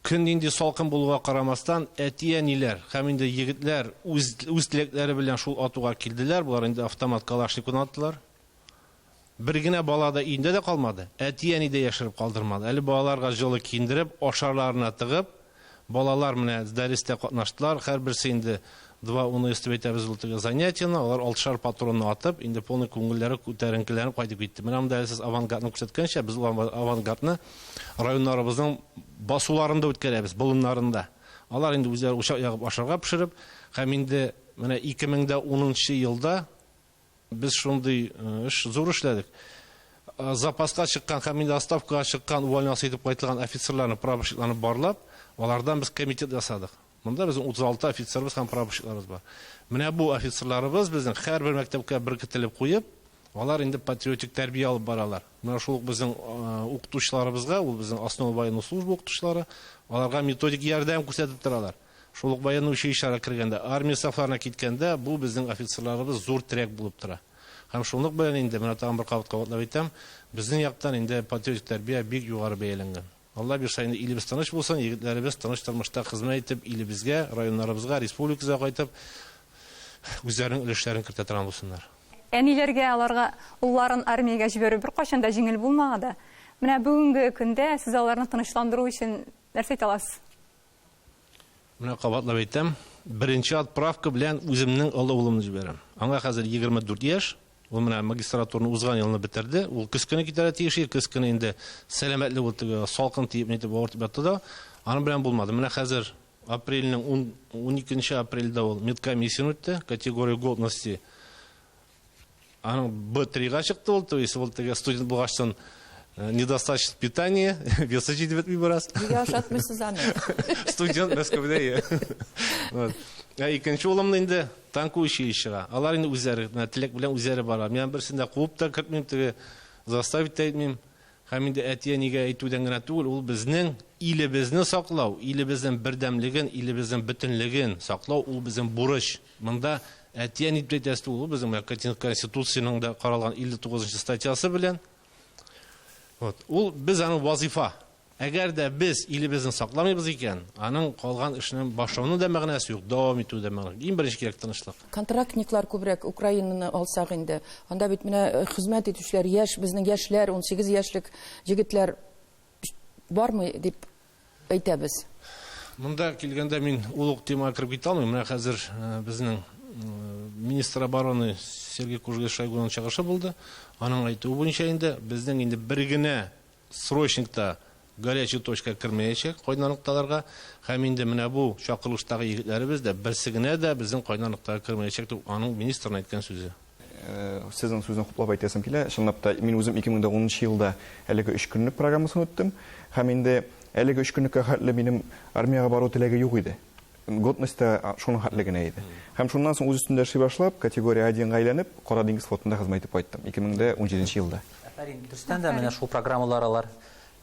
Көн нинди салкын булуга карамастан, әти-әниләр һәм инде егетләр үз үз теләкләре белән шул атуга килделәр. Болар инде автомат Калашниковны аттылар. Бер генә бала да өендә дә калмады, әти-әни дә яшереп калдырмады. Әле балаларга җылы киендереп, ашарларына тыгып, балалар менә дәрестә катнаштылар. Һәрберсе инде два УНС дип әйтәбез ул теге занятиене, алар алтышар патронны атып, инде полный күңелләре күтәренкеләнеп кайтып китте. Менә монда әле сез авангардны күрсәткәнчә, без ул авангардны районнарыбызның басуларында үткәрәбез, болыннарында. Алар инде үзләре учак ягып ашарга пешереп, һәм инде менә 2010 нчы елда без шундый эш зур эшләдек. Запаска чыккан һәм инде отставкага чыккан, увольнялся итеп кайтылган офицерларны, прапорщикларны барлап, алардан без комитет ясадык. Монда безнең 36 офицерыбыз һәм прапорщикларыбыз бар. Менә бу офицерларыбыз безнең һәрбер мәктәпкә беркетелеп куеп, алар инде патриотик тәрбия алып баралар. Менә шул ук безнең укытучыларыбызга, ул безнең основа военной службы укытучылары, аларга методик ярдәм күрсәтеп торалар. Шул ук военный училищеларга кергәндә, армия сафларына киткәндә, бу безнең офицерларыбыз зур терәк булып тора. Һәм шунлык белән инде, менә тагын бер кабат кабатлап әйтәм, безнең яктан инде патриотик тәрбия бик югары бәяләнгән. Алла бирса, инде илебез тыныч булсын, егетләребез тыныч тормышта хезмәт итеп, илебезгә, районнарыбызга, республикабызга кайтып, үзләренең өлешләрен кертә торган булсыннар. Әниләргә аларга улларын армиягә җибәрү беркайчан да җиңел булмаган да. Менә бүгенге көндә сез аларны тынычландыру өчен нәрсә әйтә аласыз? Менә кабатлап әйтәм, беренче отправка белән үземнең олы улымны җибәрәм. Аңа хәзер 24 яшь. Ул менә магистратураны узган елны бетерде. Ул көз көне китәргә тиеш иде. Көз көне инде сәламәтлек ул теге салкын тиеп нитеп авыртып ятты да, аның белән булмады. Менә хәзер апрельнең 12 апрельдә ул медкомиссияне үтте, категория годности. Аның Б3-га чыкты ул, то есть ул теге студент булгачтан э, недостаточно питания, весы җитеп бетми бераз. Нигә ашатмыйсыз аны? Студент Мәскәүдә. Вот. Ә икенче улымны инде танковый училищега. Алар инде үзләре, менә теләк белән үзләре бара. Мин берсен дә куып та кертмим, теге заставить та итмим. Һәм инде әти-әнигә әйтүдән генә түгел, ул безнең илебезне саклау, илебезнең бердәмлеген, илебезнең бөтенлеген саклау, ул безнең бурыч. Монда әти-әни дип әйтәсе түгел, ул безнең менә Конституциянең дә каралган 59 нчы статьясы белән. Вот. Ул без аның вазифа. Әгәр дә без илебезне сакламыйбыз икән, аның калган эшнең башлауның да мәгънәсе юк, дәвам итү дә мәгънә. Иң беренче кирәк тынычлык. Контрактниклар күбрәк Украинаны алсак инде. Анда бит менә хезмәт итүчеләр яшь, безнең яшьләр, 18 яшьлек җегетләр бармый дип әйтәбез. Монда килгәндә мин ул ук темага кереп китә алмыйм. Менә хәзер безнең министр обороны Сергей Кужгин Шойгуның чыгышы булды. Аның әйтүе буенча инде безнең инде бер генә Срочник та горячий точка кермәячәк кайнар нокталарга һәм инде менә бу чакырылыштагы егетләребез дә берсе генә дә безнең кайнар ноктага кермәячәк дип аның министрның әйткән сүзе. Сезнең сүзне хуплап әйтәсем килә. Чынлап та, мин үзем 2010 нчы елда әлеге өч көнлек программасын үттем. Һәм инде әлеге өч көнлеккә хәтле минем армиягә бару теләге юк иде. Годность та шуның хәтле генә иде. Һәм шуннан соң үз өстемдә эшли башлап, категория 1 га әйләнеп, Кара диңгез флотында хезмәт итеп кайттым 2017 елда. Афәрин. Дөрестән дә, менә шул программалар алар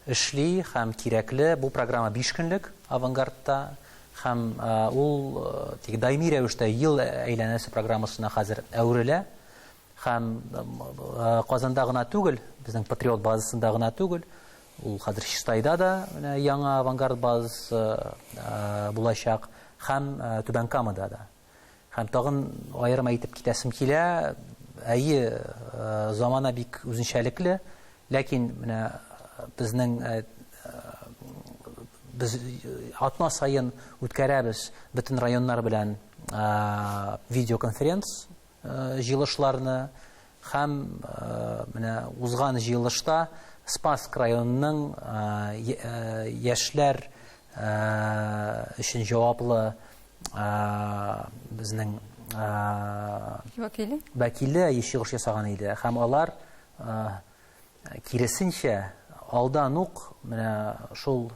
эшли һәм кирәкле. Бу программа 5 көнлек Авангардта һәм ул теге даими рәвештә ел әйләнәсе программасына хәзер әверелә. Һәм Казанда гына түгел, безнең Патриот базасында гына түгел, ул хәзер Чистайда да менә яңа Авангард базасы булачак һәм Түбән Камада да. Һәм тагын аерым әйтеп китәсем килә, әйе, замана бик үзенчәлекле, ләкин менә безнең без атна саен үткәрәбез бөтен районнар белән видеоконференц җыелышларны һәм менә узган җыелышта Спасск районының яшьләр өчен җаваплы безнең вәкиле вәкиле чыгыш ясаган иде һәм алар Киресенчә, алдан ук менә шул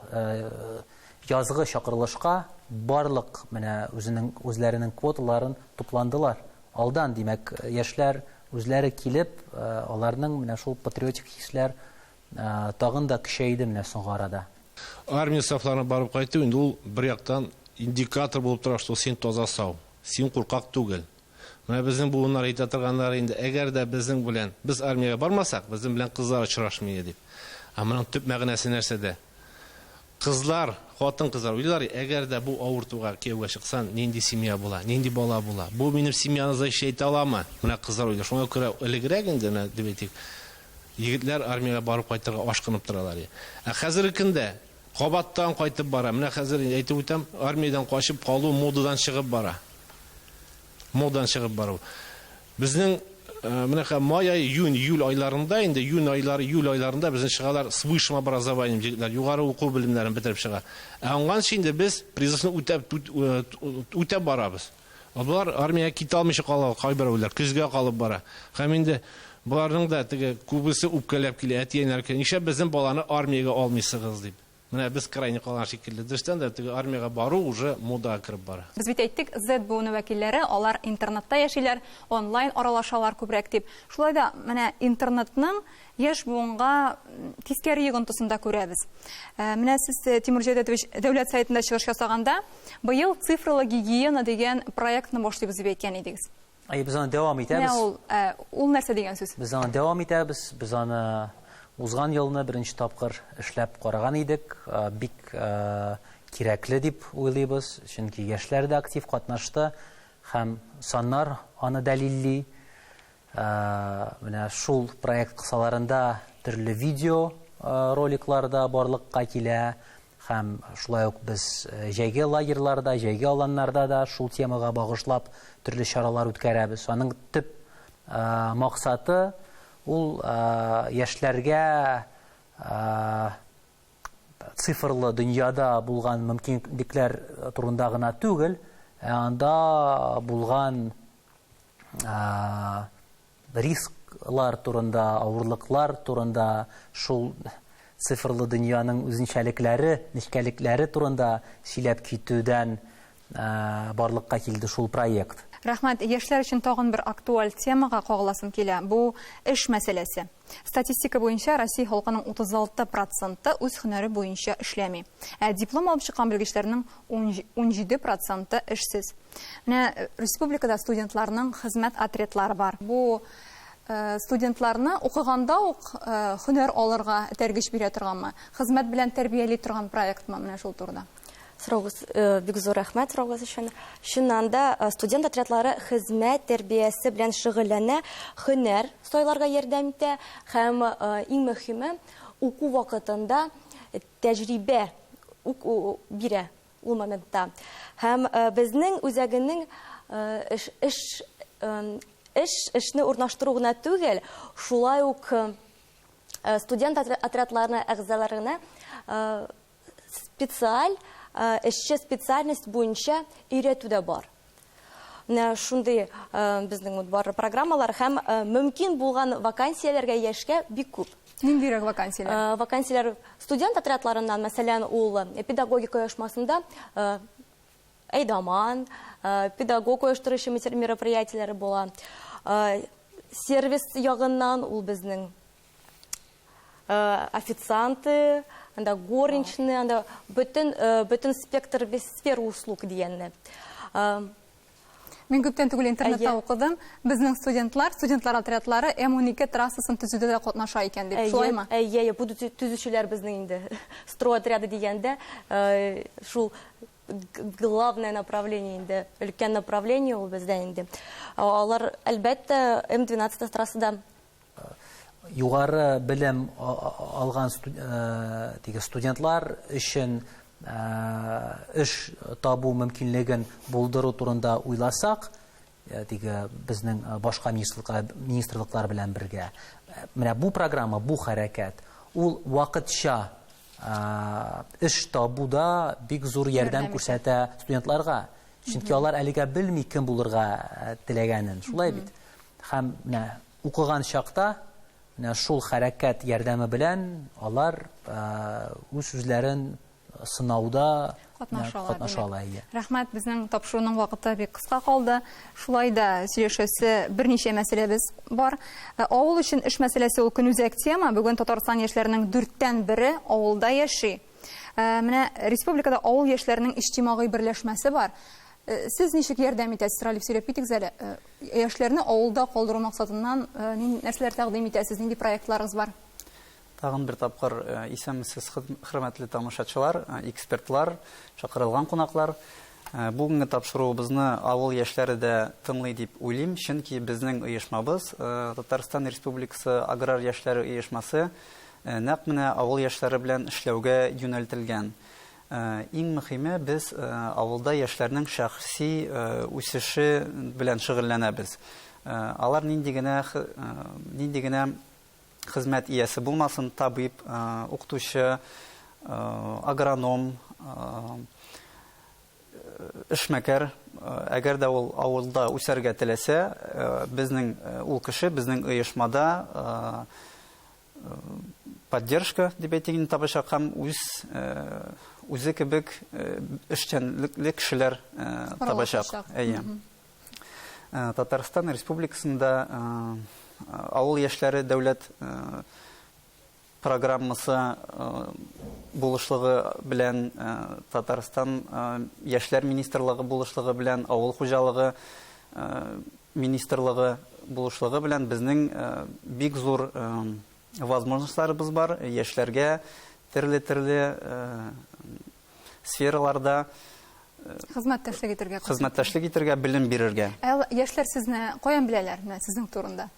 язгы чакырылышка барлык менә үзенең үзләренең квоталарын тупландылар. Алдан, димәк, яшьләр үзләре килеп, аларның менә шул патриотик хисләр тагын да көчәйде менә соңгы арада. Армия сафларына барып кайту инде ул бер яктан индикатор булып тора, что син таза-сау, син куркак түгел. Менә безнең буыннар әйтә торганнар инде, әгәр дә безнең белән, без армиягә бармасак, безнең белән кызлар очрашмый иде дип. Ә моның төп мәгънәсе нәрсәдә? Кызлар, хатын-кызлар уйлыйлар, әгәр дә бу авыртуга кияүгә чыксан, нинди семья була, нинди бала була? Бу минем семьяны защищать итә аламы? Менә кызлар уйлый. Шуңа күрә элегрәк инде, менә дип әйтик, Егетләр армиягә барып кайтырга ашкынып торалар иде. Ә хәзерге көндә кабаттан кайтып бара. Менә хәзер әйтеп үтәм, армиядән качып калу модадан чыгып бара. Модадан чыгып бару. Безнең менә хә май ае, июнь, июль айларында инде, июнь айлары, июль айларында безнең чыгалар с высшим образованием егетләр, югары уку белемнәрен бетереп чыга. Ә аңганчы инде без призывны үтәп, үтәп барабыз. Болар армиягә китә алмыйча кала кайберәүләр, көзгә калып бара. Һәм инде боларның да теге күбесе үпкәләп килә, әти-әниләр килә, нишләп безнең баланы армиягә алмыйсыгыз дип. Менә без крайне калган шикелле. Дөрестән дә, теге армиягә бару уже модага кереп бара. Без бит әйттек, Z буыны вәкилләре, алар интернетта яшиләр, онлайн аралашалар күбрәк дип. Шулай да менә интернетның яшь буынга тискәре йогынтысын да күрәбез. Менә сез, Тимур Җәүдәтович, Дәүләт Советында чыгыш ясаганда, быел цифрлы гигиена дигән проектны башлыйбыз дип әйткән идегез. Әйе, без аны дәвам итәбез. Менә ул, ул нәрсә дигән сүз? Без аны дәвам итәбез. Без аны узган елны беренче тапкыр эшләп караган идек. Бик кирәкле дип уйлыйбыз, чөнки яшьләр дә актив катнашты һәм саннар аны дәлилли. Менә шул проект кысаларында төрле видео роликлар да барлыкка килә һәм шулай ук без җәйге лагерьларда, җәйге аланнарда да шул темага багышлап төрле чаралар үткәрәбез. Аның төп максаты ул яшьләргә цифрлы дөньяда булган мөмкинлекләр турында гына түгел, ә анда булган рисклар турында, авырлыклар турында, шул цифрлы дөньяның үзенчәлекләре, нечкәлекләре турында сөйләп китүдән барлыкка килде шул проект. Рәхмәт. Яшьләр өчен тагын бер актуаль темага кагыласым килә. Бу эш мәсьәләсе. Статистика буенча, Россия халкының 36 проценты үз һөнәре буенча эшләми. Ә диплом алып чыккан белгечләрнең 17 проценты эшсез. Менә республикада студентларның хезмәт отрядлары бар. Бу студентларны укыганда ук һөнәр алырга этәргеч бирә торганмы? Хезмәт белән тәрбияли торган проектмы? Менә шул турыда. Сораугыз, бик зур рәхмәт сораугыз өчен. Чыннан да, студент отрядлары хезмәт тәрбиясе белән шөгыльләнә, һөнәр сайларга ярдәм итә һәм иң мөһиме, уку вакытында тәҗрибә бирә ул моментта. Һәм безнең үзәгенең эш, эш, эш, эшне урнаштыру гына түгел, шулай ук студент отрядларына әгъзаларына специаль, эшче специальность буенча өйрәтү дә бар. Менә шундый безнең вот бар программалар һәм мөмкин булган вакансияләргә яшькә бик күп. Ниндирәк вакансияләр? Вакансияләр студент отрядларыннан, мәсәлән, ул педагогика оешмасында әйдаман, педагог оештыручы мероприятиеләре була. Сервис ягыннан ул безнең официанты, анда горничные, анда бөтен, бөтен спектр, весь сфера услуг дигәнне. Мин күптән түгел интернетта укыдым. Безнең студентлар, студентлар отрядлары М12 трассасын төзүдә дә катнаша икән дип. Шулаймы? Әйе, әйе, бу төзүчеләр безнең инде. Стройотряды дигәндә, шул главное направление инде, өлкән направление ул бездә инде. Алар, әлбәттә, М12 трассада. Югары белем алган теге студентлар өчен эш табу мөмкинлеген булдыру турында уйласак, теге безнең башка министрлыклар белән бергә, менә бу программа, бу хәрәкәт, ул вакытча эш табуда бик зур ярдәм күрсәтә студентларга. Чөнки алар әлегә белми кем булырга теләгәнен, шулай бит. Һәм менә укыган чакта менә шул хәрәкәт ярдәме белән алар үз үзләрен сынауда катнаша ала. Рәхмәт, безнең тапшыруның вакыты бик кыска калды. Шулай да сөйләшәсе берничә мәсьәләбез бар. Авыл өчен эш мәсьәләсе ул көнүзәк тема. Бүген Татарстан яшьләренең дүрттән бере авылда яши. Менә республикада авыл яшьләренең иҗтимагый берләшмәсе бар. Сез ничек ярдәм итәсез, Ралиф, сөйләп китегез әле. Яшьләрне авылда калдыру максатыннан нәрсәләр тәкъдим итәсез, нинди проектларыгыз бар? Тагын бер тапкыр исәнмесез, хөрмәтле тамашачылар, экспертлар, чакырылган кунаклар. Бүгенге тапшыруыбызны авыл яшьләре дә тыңлый дип уйлыйм, чөнки безнең оешмабыз, Татарстан Республикасы аграр яшьләре оешмасы, нәкъ менә авыл яшьләре белән эшләүгә юнәлтелгән. Иң мөхиме, без авылда яшьләрнең шәхси үсеше белән шөгыльләнәбез. Алар нинди генә нинди генә хезмәт иясе булмасын, табиб, укытучы, агроном, эшмәкәр, әгәр дә ул авылда үсәргә теләсә, безнең ул кеше безнең оешмада поддержка дип әйтик инде табачак һәм үз үзе кебек эшчәнлекле кешеләр табачак. Әйе. Татарстан Республикасында авыл яшьләре дәүләт программасы булышлыгы белән Татарстан яшьләр министрлыгы булышлыгы белән авыл хуҗалыгы министрлыгы булышлыгы белән безнең бик зур возможностьларыбыз бар яшьләргә төрле-төрле сфераларда хезмәттәшлек итәргә хезмәттәшлек итәргә, белем бирергә. Ә яшьләр сезне каян беләләр, менә сезнең турында?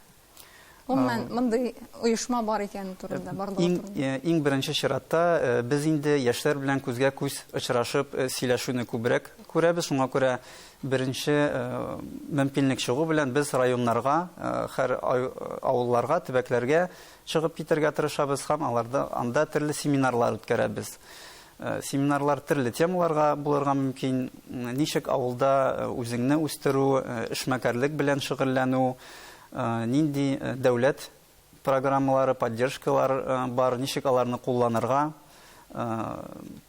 Гомумән, мондый оешма бар икәне турында, барлыгы турында. Иң беренче чиратта без инде яшьләр белән күзгә күз очрашып сөйләшүне күбрәк күрәбез. Шуңа күрә беренче мөмкинлек чыгу белән без районнарга, һәр авылларга, төбәкләргә чыгып китәргә тырышабыз һәм аларда анда төрле семинарлар үткәрәбез. Семинарлар төрле темаларга булырга мөмкин. Ничек авылда үзеңне үстерү, эшмәкәрлек белән шөгыльләнү, нинди дәүләт программалары, поддержкалар бар, ничек аларны кулланырга,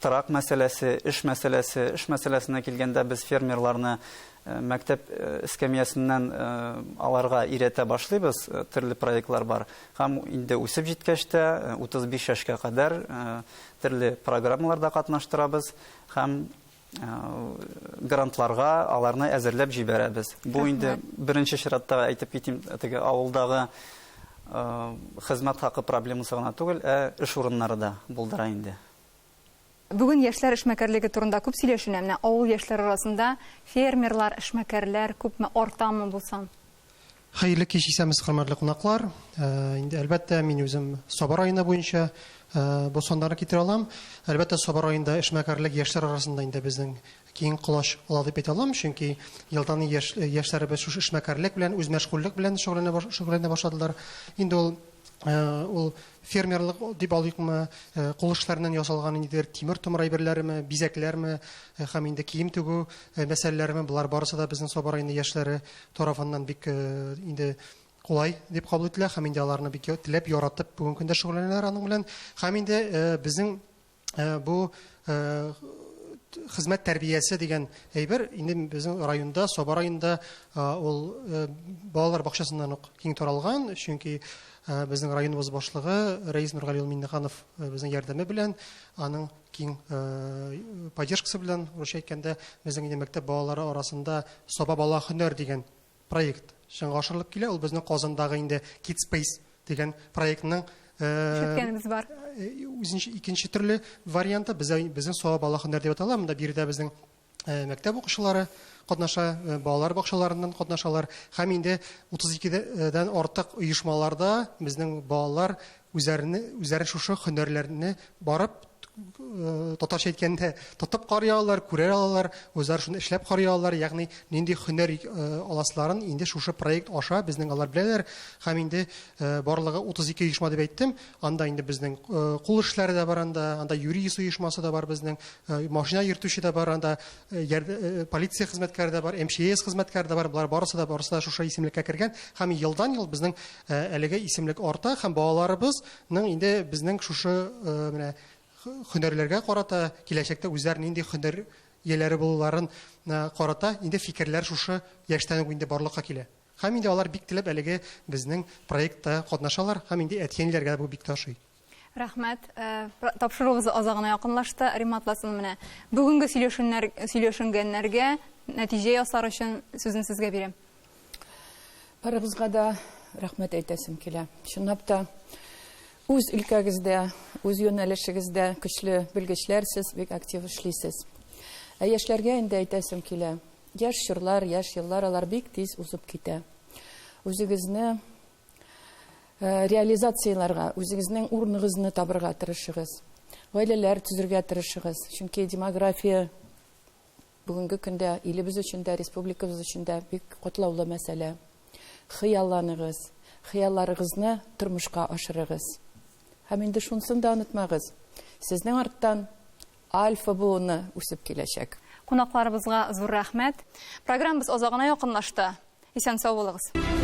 торак мәсьәләсе, эш мәсьәләсе. Эш мәсьәләсенә килгәндә без фермерларны мәктәп эскәмиясеннән аларга өйрәтә башлыйбыз, төрле проектлар бар. Һәм инде үсеп җиткәч тә, 35 яшькә кадәр төрле программаларда катнаштырабыз һәм грантларга аларны әзерләп җибәрәбез. Бу инде беренче чиратта әйтеп китим, теге авылдагы хезмәт хакы проблемасы гына түгел, ә эш урыннары да булдыра инде. Бүген яшьләр эшмәкәрлеге турында күп сөйләшенә. Менә авыл яшьләре арасында фермерлар, эшмәкәрләр күпме, артамы бу сан? Хәерле кич, исәнмесез, хөрмәтле кунаклар. Инде әлбәттә, мин үзем Саба районы буенча бу саннарны китерә алам. Әлбәттә, Саба районында эшмәкәрлек яшьләр арасында инде безнең киң колач ала дип әйтә алам, чөнки елдан яшь, яшьләребез шушы эшмәкәрлек белән, үзмәшгульлек белән шөгыльләнә, шөгыльләнә башладылар. Инде ул ул фермерлык дип алыйкмы, кул эшләреннән ясалган ниндидер тимер-томыр әйберләреме, бизәкләрме һәм инде кием тегү мәсьәләләреме, болар барысы да безнең Саба районы яшьләре тарафыннан бик инде кулай дип кабул ителә һәм инде аларны бик теләп, яратып бүгенге көндә шөгыльләнәләр аның белән. Һәм инде безнең бу хезмәт тәрбиясе дигән әйбер инде безнең районда, Саба районында ул балалар бакчасыннан ук киң таралган, чөнки безнең районыбыз башлыгы Рәис Нургали улы Миңнеханов безнең ярдәме белән, аның киң поддержкасы белән, русча әйткәндә, безнең инде мәктәп балалары арасында Саба бала һөнәр дигән проект чынга ашырылып килә. Ул безнең Казандагы инде Kids Space дигән проектның Ишеткәнебез бар. Үзенчә икенче төрле варианты безнең Саба бала һөнәр дип атала. Монда биредә безнең мәктәп укучылары катнаша, балалар бакчаларыннан катнашалар. Һәм инде 32дән артык оешмаларда безнең балалар үзләрен, үзләрен шушы һөнәрләрне барып татарча әйткәндә тотып карый алалар, күрә алалар, үзләре шуны эшләп карый алалар, ягъни нинди һөнәр аласыларын инде шушы проект аша безнең алар беләләр. Һәм инде барлыгы 32 оешма дип әйттем, анда инде безнең кул эшләре дә бар анда, анда юрист оешмасы да бар безнең, машина йөртүче дә бар анда, полиция хезмәткәре дә бар, МЧС хезмәткәре дә бар, болар барысы да, барысы да шушы исемлеккә кергән. Һәм елдан-ел безнең әлеге исемлек арта һәм балаларыбызның инде безнең шушы менә һөнәрләргә карата киләчәктә үзләре нинди һөнәр ияләре булуларын карата инде фикерләр шушы яшьтән үк инде барлыкка килә. Һәм инде алар бик теләп әлеге безнең проектта катнашалар һәм инде әти-әниләргә бу бик тә ошый. Рәхмәт. Тапшыруыбыз азагына якынлашты. Римма Атласовна, менә бүгенге сөйләшеннәр, сөйләшенгәннәргә нәтиҗә ясар өчен сүзне сезгә бирәм. Барыгызга да рәхмәт әйтәсем килә. Чынлап та, үз өлкәгездә, үз юнәлешегездә көчле белгечләр сез, бик актив эшлисез. Ә яшьләргә инде әйтәсем килә, яшь чорлар, яшь еллар алар бик тиз узып китә. Үзегезне реализацияләргә, үзегезнең урыныгызны табырга тырышыгыз. Гаиләләр төзергә тырышыгыз, чөнки демография бүгенге көндә илебез өчен дә, республикабыз өчен дә бик катлаулы мәсьәлә. Хыялланыгыз, хыялларыгызны тормышка ашырыгыз. Һәм инде шунысын да онытмагыз, сезнең арттан альфа буыны үсеп киләчәк. Кунакларыбызга зур рәхмәт. Программабыз азагына якынлашты. Исән-сау булыгыз.